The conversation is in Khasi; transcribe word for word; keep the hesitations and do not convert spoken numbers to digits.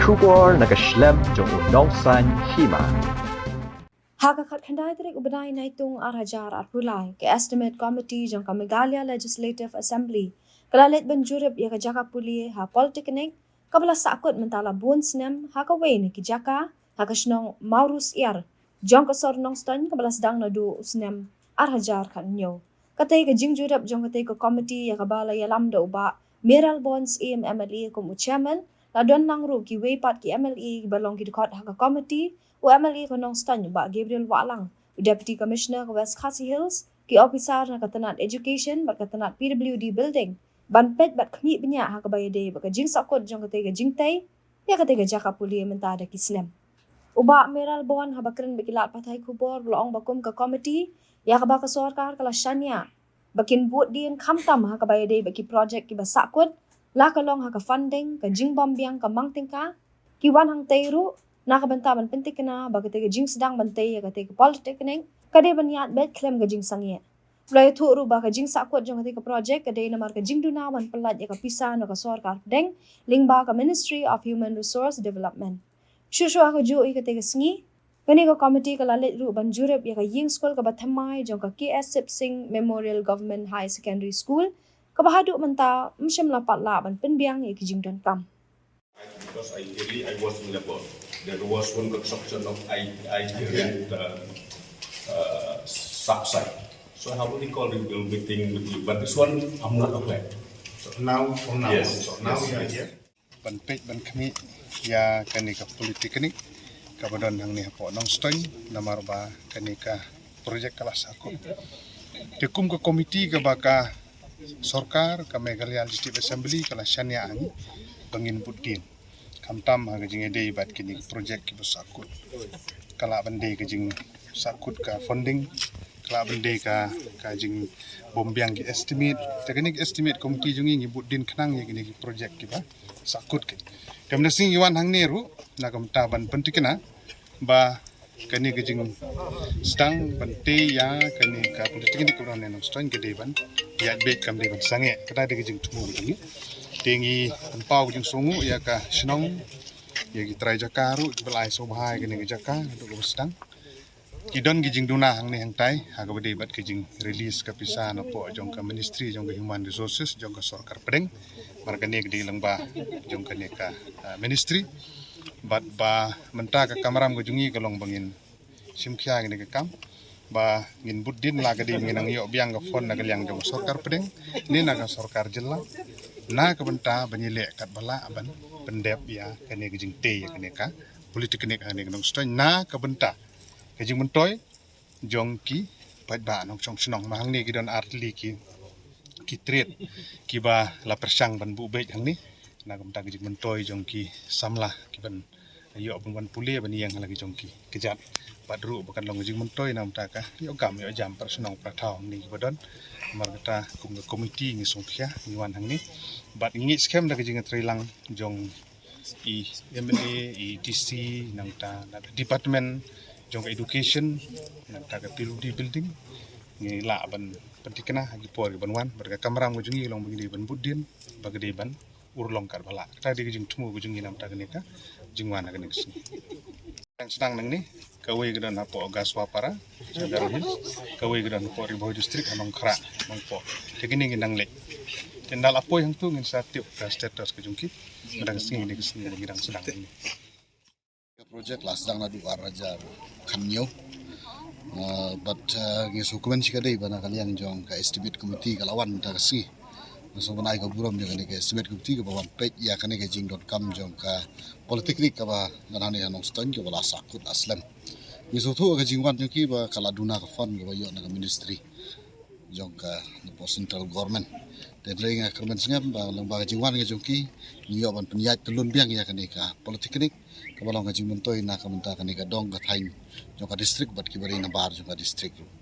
Khubor na ka shlem jong u nongsan hima. Ha ka khatkhyndai tarik u bnai Naitung ar hajar arphew lai, ka Estimate Committee jong ka Meghalaya Legislative Assembly ka la leit ban jurip ïa ka jaka pule ha Polytechnic kaba la sahkut mynta la bun snem ha kawei na ki jaka ha ka shnong Mawrus Iar jong ka sor Nongstoiñ kaba la sdang naduh u snem ar hajar khathynñiew. Katei ka jingjurip jong katei ka komiti ïa kaba la ïalam da u Bah Mayralborn Syiem M L A kum u chairman, la don lang ruh kiwei pat ki M L A kiba long ki dkhot ha ka komiti, u M L A ka Nongstoiñ u Bah Gabriel Wahlang, u Deputy Commissioner ka West Khasi Hills, ki ophisar na ka tnat Education bad ka tnat P W D Building ban peit bad khmih bniah ha kaba ïadei bad ka jingsahkut jong katei ka jingtei ïa katei ka jaka pule mynta da ki snem. U Bah Mayralborn haba kren bad ki lad pathai khubor u la ong ba kum ka komiti ïa kaba ka sorkar ka la shaniah ba kin bud dien khamtam ha kaba ïadei bad ki projek kiba sahkut, la ka long ha ka funding, ka jingbym biang ka mang tyngka, ki wan hangtei ruh na ka bynta ban pynthikna ba katei ka jingsdang ban tei ïa katei ka Polytechnic ka dei ban ïaid beit khlem ka jingsangeh. U la ïathuh ruh ba ka jingsahkut jong katei ka projek ka dei namar ka jingduna ban pyllait ïa ka pisa na ka sorkar pdeng lyngba ka Ministry of Human Resource Development. Shuh shuh ha kajuh ïa katei ka sngi, kane ka komiti ka la leit ruh ban jurip ïa ka ïing skul kaba thymmai jong ka K S Sip Singh Memorial Government Higher Secondary School, kaba haduh mynta ym shym la pat lah ban pynbiang ïa ki jingdonkam. Because I really, I was in labor. There was one construction of I, I, yeah, uh, uh, sub site. So I have only called a meeting with you, but this one I'm not aware. So now, from now, yes, on, so now, yes, we are, yes, here. Ban peit ban khmih ïa kane ka Polytechnic kaba don hangne hapoh Nongstoiñ, namar ba kane ka projek ka la sahkut. Te kum ka komiti kaba ka sorkar, ka Meghalaya Legislative Assembly ka la shaniah hangne ba ngin bud dien khamtam ha ka jingïadei bad kine ki projek kiba sahkut. Ka lah ban dei ka jingsahkut ka funding, ka lah ban dei ka, ka jingbym biang ki estimate. Te kane ka estimate committee jong ngi ngi bud dien khnang ïa kine ki projek kiba sahkut ki. Te mynta sngi ngi wan hangne ruh na ka bynta ban pynthikna ba kane ka jingsdang ban tei ïa kane ka Polytechnic kaba don ha Nongstoiñ ka dei ban ïaid beit kam dei ban sangeh. Kata dei ka jingthmu ka jong ngi. Te ngi pynpaw ka jingsngewnguh ïa ka shnong, ïa ki trai jaka ruh kiba la ai sngewbha ïa kane ka jaka haduh kaba sdang. Ki don ki jingduna hangne hangtai ha kaba dei bad ka jingrelease ka pisa napoh jong ka Ministry jong ka Human Resources jong ka sorkar pdeng. Namar kane ka dei lyngba jong kane ka, ah, ministry. Bad ba mynta ka kamram ka jong ngi ka long ba ngin shim khia kane ka kam ba ngin bud dien, la ka dei ba ngin nang ïoh biang ka fund na ka liang jong ka sorkar pdeng ne na ka sorkar jylla, na ka bynta ban ïaleh katba lah ban pyndep ïa kane ka jingtei ïa kane ka Polytechnic hangne ha Nongstoiñ na ka bynta ka jingmyntoi jong ki paidbah nongshong shnong. Ma hangne ki don artylli ki, ki trade kiba la pyrshang ban buh beit hangne na ka bynta ka jingmyntoi jong ki samla kiban ïoh ban wan pule ban ïeng ha la ki jong ki kjat. Bad ruh ba kan long ka jingmyntoi na ka bynta ka ïoh kam ïoh jam para shnong para thaw hangne kiba don. Namar kata kum ka komiti ngi sngewkhia ngi wan hangne bad ngi ngeit skhem da ka jingïatreilang jong i M L A, i D C, nangta na ka department jong ka education, nangta ka P W D building, ngi lah ban pynthikna ha ki por kiban wan bad ka kamram ka jong ngi long ba ngi dei ban bud dien ba ka dei ban urlong katba lah. Kata dei ka jingthmu ka jong ngi na ka bynta kane ka jingwan ha kane ka sngi. Dang sdang nangne, kawei ka don hapoh Gaswapara, Garo Hills, kawei ka don hapoh Ri Bhoi District, ha Nongkhrah, Nongpoh. Te kine ngi nang leit. Te ynda la poi hangtu ngin sa tip ka status ka jong ki. Mynta ka sngi ne ka sngi ba ngi dang sdang nangne. Ka project la sdang naduh ar hajar khathynñiew. Uh, but, uh, ngi sngewkmen shikatdei ba na ka liang jong ka estimate committee ka la wan mynta ka sngi. Nga sngewbha ban ai ka burom ïa kane ka estimate committee kaba wan peit ïa kane ka jingdonkam jong ka Polytechnic kaba don hangne ha Nongstoiñ kaba la sahkut la slem. Ngi sngewthuh ka jingwan jong ki ba ka la duna ka fund kaba ïoh na ka ministry jong ka, na ka central government. Te hynrei nga kyrmen sngem ba lyngba ka jingwan ka jong ki ngi ïoh ban pynïaid tyllun biang ïa kane ka Polytechnic kaba long ka jingmyntoi na ka bynta kane ka dong ka thaiñ jong ka district bad kiba dei nabar jong ka district ruh.